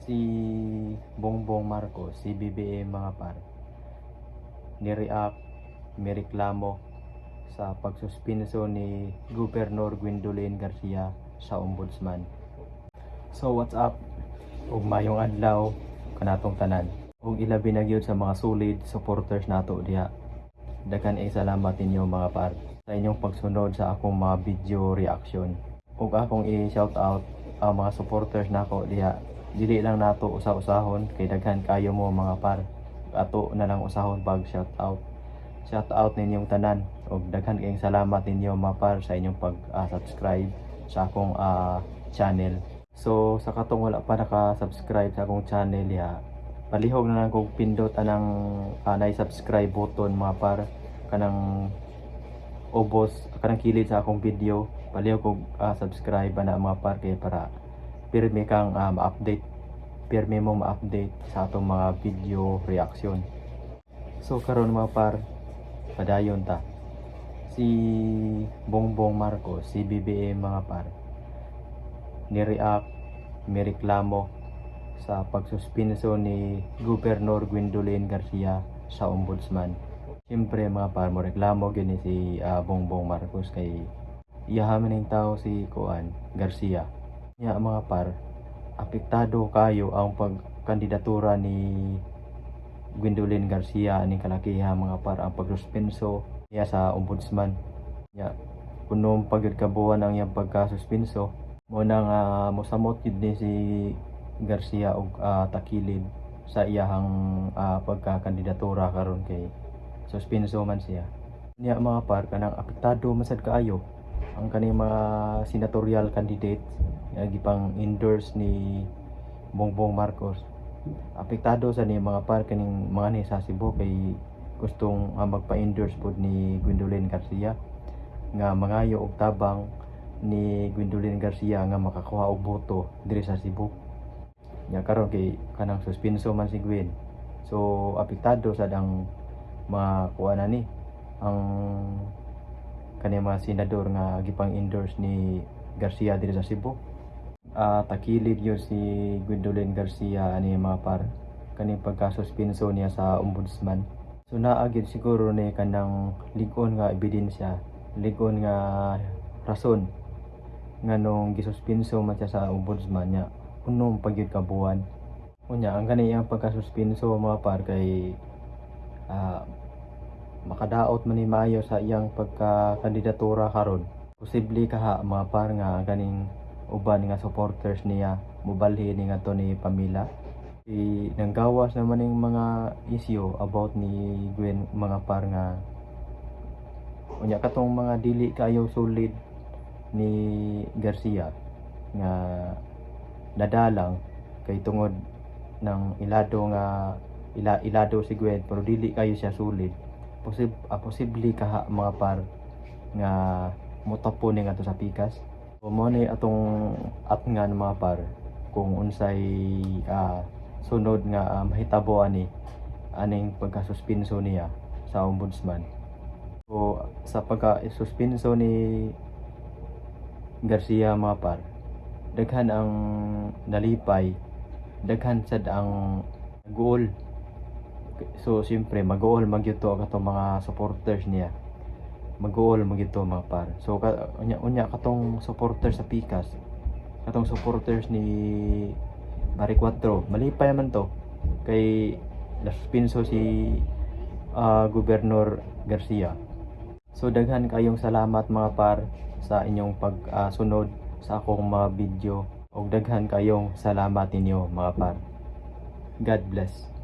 Si Bongbong Marcos, si BBM, mga par, ni-react, mireklamo sa pagsuspinso ni Governor Gwendolyn Garcia sa Ombudsman. So what's up? Ug mayong adlaw kanatong tanan. Ug ilabi na gyud sa mga solid supporters nato diha. Daghan ay salamat ninyo, mga par, sa inyong pagsunod sa akong mga video reaction. Ug akong i-shout out ang mga supporters nako diha. Dili lang nato usa-usahon kay daghan kayo mo, mga par. Ato na lang usahon pag shout out. Shout out ninyong tanan ug daghan kayong salamat ninyo, mga par, sa inyong pag-subscribe sa akong channel. So sa katong wala pa naka-subscribe sa akong channel diha, palihog na lang kog pindot anang subscribe button, mga par, kanang ubos kanang kilid sa akong video. Palihog kog subscribe ana, mga par, kay para pirmi kang ma-update, pirmi mo ma-update sa atong mga video reaction. So karon, mga par, padayon ta. Si Bongbong Marcos, si BBM, mga par, ni-react, mireklamo sa pagsuspinso ni Governor Gwendolyn Garcia sa Ombudsman. Siyempre, mga par, mo reklamo gyud ni si Bongbong Marcos kay iyaha man ning tao si Kuan Garcia. Nya, mga par, apektado kayo ang pagkandidatura ni Gwendolyn Garcia aning kalakiha, mga par, ang pagsuspenso niya sa Ombudsman. Nya kuno pa gyud ka buwan ang iyang pagkasuspenso, mo na nga mosamot gyud ni si Garcia og takilid sa iyahang pagkakandidatura karon kay suspenso man siya. Niya, mga par, kanang apektado man sad kaayo ang kaning mga senatorial candidates nga gipang endorse ni Bongbong Marcos. Apektado sa ni, mga par, kaning mga ni sa Cebu kay gustong magpa-endorse pod ni Gwendolyn Garcia nga mangayo og tabang ni Gwendolyn Garcia nga makakuha og boto diri sa Cebu. Nya karon kay kanang suspenso man si Gwen. So apektado sad ang mga kuha na ni ang kaning mga senador nga gipang endorse ni Garcia diri sa Cebu. Takilid yun si Gwendolyn Garcia ani, mga par, kaning pagkasuspenso niya sa Ombudsman. So naa gyud siguro ni kanang lig-on nga ebidensya, lig-on nga rason nganong gisuspenso man siya sa Ombudsman niya unom pa gyud ka buwan. Unya ang kani iyang pagkasuspenso, mga par, kay makadaot man ni maayo sa iyang pagkakandidatura karon. Posible kaha, mga par, nga ang kaning uban nga supporters niya mobalhin ni ngadto ni Pamela. I nanggawas naman ning mga issue about ni Gwen, mga par, nga unya katong mga dili kayo solid ni Garcia nga nadalang kay tungod ng ilado nga ilado si Gwen pero dili kayo siya solid. Posible kaha, mga par, nga motapo ni ngadto sa pikas. So, mo ni atong atngan, mga par, kung unsay sunod nga mahitabo ani aning pagkasuspenso niya sa Ombudsman. So sa pagka-suspenso ni Garcia, mga par, daghan ang nalipay, daghan sad ang guol. So siyempre mag-uol magyud to katong mga supporters niya. Mag-uol magyud to, mga par. So unya unya katong supporters sa Pikas, katong supporters ni Barry 4, malipay man to kay nasuspenso si Governor Garcia. So daghan kayong salamat, mga par, sa inyong pagsunod sa akong mga video ug daghan kayong salamat ninyo, mga par. God bless.